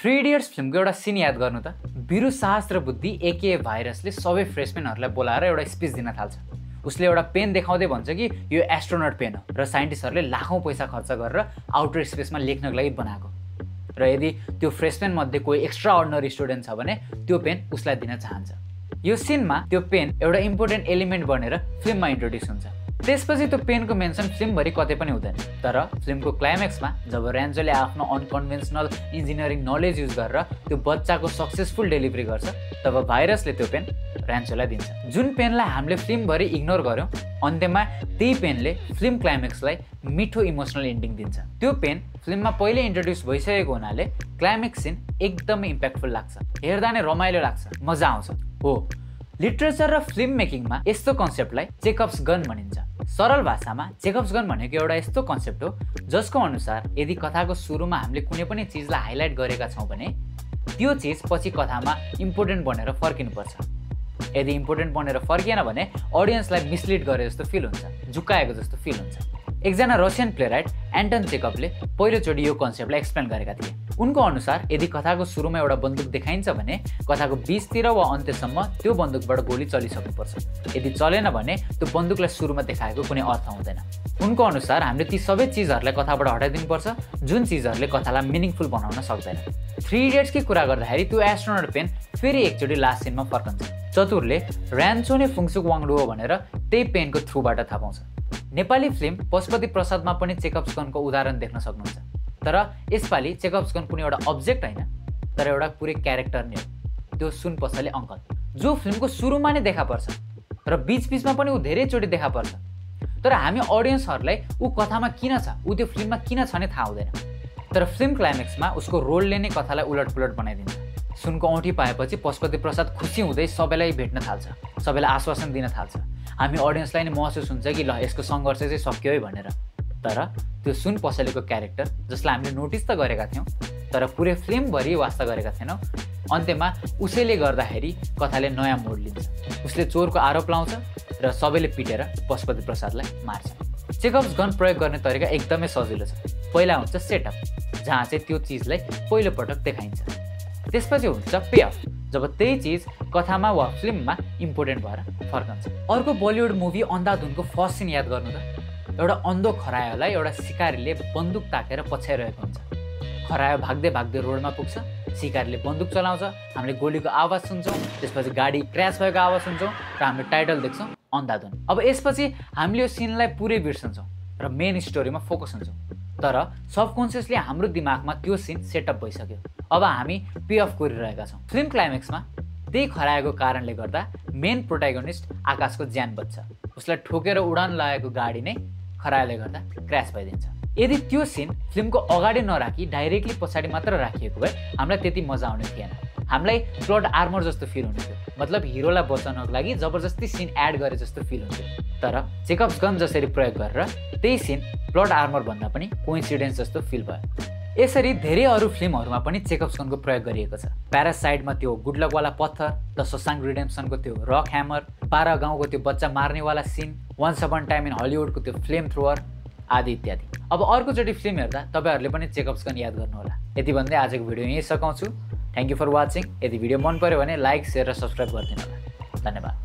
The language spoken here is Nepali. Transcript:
थ्री इडियट्स फिल्मको एउटा सिन याद गर्नु त। वीरू साहस र बुद्धि एके भाइरसले सबै फ्रेसमेनहरूलाई बोलाएर एउटा स्पिच दिन थाल्छ। उसले एउटा पेन देखाउँदै भन्छ कि यो एस्ट्रोनट पेन हो र साइन्टिस्टहरूले लाखौं पैसा खर्च गरेर आउटर स्पेसमा लेख्नको लागि बनाएको, र यदि त्यो फ्रेसमेन मध्ये कोही एक्स्ट्रा अर्डिनरी स्टुडेन्ट छ भने त्यो पेन उसलाई दिन चाहन्छ। यो सिनमा त्यो पेन एउटा इम्पोर्टेन्ट एलिमेन्ट बनेर फिल्ममा इन्ट्रोड्युस हुन्छ। त्यसपछि त्यो पेनको मेन्सन फिल्मभरि कतै पनि हुँदैन, तर फिल्मको क्लाइमेक्समा जब र्यान्चोले आफ्नो अनकन्भेन्सनल इन्जिनियरिङ नलेज युज गरेर त्यो बच्चाको सक्सेसफुल डेलिभरी गर्छ, तब भाइरसले त्यो पेन र्यान्चोलाई दिन्छ। जुन पेनलाई हामीले फिल्मभरि इग्नोर गर्यौँ, अन्त्यमा त्यही पेनले फिल्म क्लाइमेक्सलाई मिठो इमोसनल एन्डिङ दिन्छ। त्यो पेन फिल्ममा पहिले इन्ट्रोड्युस भइसकेको हुनाले क्लाइमेक्स सिन एकदमै इम्प्याक्टफुल लाग्छ, हेर्दा नै रमाइलो लाग्छ, मजा आउँछ। हो, लिटरेचर र फिल्म मेकिङमा यस्तो कन्सेप्टलाई चेकअप्स गन भनिन्छ। सरल भाषामा चेकअप्स गन भनेको एउटा यस्तो कन्सेप्ट हो जसको अनुसार यदि कथाको सुरुमा हामीले कुनै पनि चिजलाई हाइलाइट गरेका छौँ भने त्यो चिज पछि कथामा इम्पोर्टेन्ट बनेर फर्किनुपर्छ। यदि इम्पोर्टेन्ट बनेर फर्किएन भने अडियन्सलाई मिसलिड गरे जस्तो फिल हुन्छ, झुक्काएको जस्तो फिल हुन्छ। एकजना रसियन प्लेराइट एन्टन चेकअपले पहिलोचोटि यो कन्सेप्टलाई एक्सप्लेन गरेका थिए। उनको अनुसार यदि कथाको सुरुमा एउटा बन्दुक देखाइन्छ भने कथाको बीचतिर वा अन्त्यसम्म त्यो बन्दुकबाट गोली चलिसक्नुपर्छ। यदि चलेन भने त्यो बन्दुकलाई सुरुमा देखाएको कुनै अर्थ हुँदैन। उनको अनुसार हामीले ती सबै चिजहरूलाई कथाबाट हटाइदिनुपर्छ जुन चिजहरूले कथालाई मिनिङफुल बनाउन सक्दैन। थ्री इडियट्सकी कुरा गर्दाखेरि त्यो एस्ट्रोनट पेन फेरि एकचोटि लास्ट सिनमा फर्कन्छ। चतुरले र्यान्चो नै फुङसुक वाङडु हो भनेर त्यही पेनको थ्रुबाट थाहा पाउँछ। नेपाली फिल्म पशुपति प्रसादमा पनि चेकअप्स गनको उदाहरण देख्न सक्नुहुन्छ, तर यसपालि चेकअप्स गन कुनै एउटा अब्जेक्ट होइन तर एउटा पुरै क्यारेक्टर नै हो। त्यो सुन पसले अङ्कल जो फिल्मको सुरुमा नै देखा पर्छ र बिचबिचमा पनि ऊ धेरैचोटि देखा पर्छ, तर हामी अडियन्सहरूलाई ऊ कथामा किन छ, ऊ त्यो फिल्ममा किन छ नै थाहा हुँदैन। तर फिल्म क्लाइमेक्समा उसको रोलले नै कथालाई उलटपुलट बनाइदिन्छ। सुनको औँठी पाएपछि पशुपति प्रसाद खुसी हुँदै सबैलाई भेट्न थाल्छ, सबैलाई आश्वासन दिन थाल्छ। हामी अडियन्सलाई नै महसुस हुन्छ कि ल यसको सङ्घर्ष चाहिँ सक्यो है भनेर। तर त्यो सुन पसलेको क्यारेक्टर जसलाई हामीले नोटिस त गरेका थियौँ तर पुरै फिल्मभरि वास्ता गरेका थिएनौँ, अन्त्यमा उसैले गर्दाखेरि कथाले नयाँ मोड लिन्छ। उसले चोरको आरोप लाउँछ र सबैले पिटेर पशुपति प्रसादलाई मार्छ। चेकअप्स गन प्रयोग गर्ने तरिका एकदमै सजिलो छ। पहिला हुन्छ सेटअप, जहाँ चाहिँ त्यो चिजलाई पहिलोपटक देखाइन्छ। त्यसपछि हुन्छ पे अफ, जब त्यही चिज कथामा वा फिल्ममा इम्पोर्टेन्ट भएर फर्कन्छ। अर्को बलिउड मुभी अन्धाधुनको फर्स्ट सिन याद गर्नु त। एउटा अन्धो खरायोलाई एउटा सिकारीले बन्दुक ताकेर पछ्याइरहेको हुन्छ। खरायो भाग्दै भाग्दै रोडमा पुग्छ, सिकारीले बन्दुक चलाउँछ, हामीले गोलीको आवाज सुन्छौँ, त्यसपछि गाडी क्र्यास भएको आवाज सुन्छौँ र हामीले टाइटल देख्छौँ अन्धाधुन। अब यसपछि हामीले यो सिनलाई पुरै बिर्सन्छौँ र मेन स्टोरीमा फोकस हुन्छौँ, तर सबकन्सियसली हाम्रो दिमागमा त्यो सिन सेटअप भइसक्यो। अब हामी पे अफ गरिरहेका छौँ। फिल्म क्लाइमेक्समा त्यही खराएको कारणले गर्दा मेन प्रोटागोनिस्ट आकाशको ज्यान बच्छ। उसलाई ठोकेर उडान लागेको गाडी नै खरायोले गर्दा क्र्यास भइदिन्छ। यदि त्यो सिन फिल्मको अगाडि नराखी डाइरेक्टली पछाडि मात्र राखिएको भए हामीलाई त्यति मजा आउने थिएन। हामीलाई प्लट आर्मर जस्तो फिल हुने थियो, मतलब हिरोलाई बचाउनको लागि जबरजस्ती सिन एड गरे जस्तो फिल हुन्थ्यो। तर चेकअप्स गन जसरी प्रयोग गरेर त्यही सिन प्लट आर्मर भन्दा पनि कोइन्सिडेन्स जस्तो फिल भयो। यसरी धेरै अरू फिल्महरूमा पनि चेकअप्स गनको प्रयोग गरिएको छ। प्यारासाइटमा त्यो गुडलकवाला पत्थर, द शशाङ्क रिडेम्पसनको त्यो रक ह्यामर, पारा गाउँको त्यो बच्चा मार्नेवाला scene, once upon time in हलिउडको त्यो फ्लेम थ्रोवर आदि इत्यादि। अब अर्कोचोटि फिल्म हेर्दा तपाईँहरूले पनि चेकअप्स गन याद गर्नुहोला। यति भन्दै आजको भिडियो यहीँ सघाउँछु। Thank you for watching. यदि भिडियो मन पऱ्यो भने लाइक, सेयर र सब्सक्राइब गरिदिनु होला। धन्यवाद।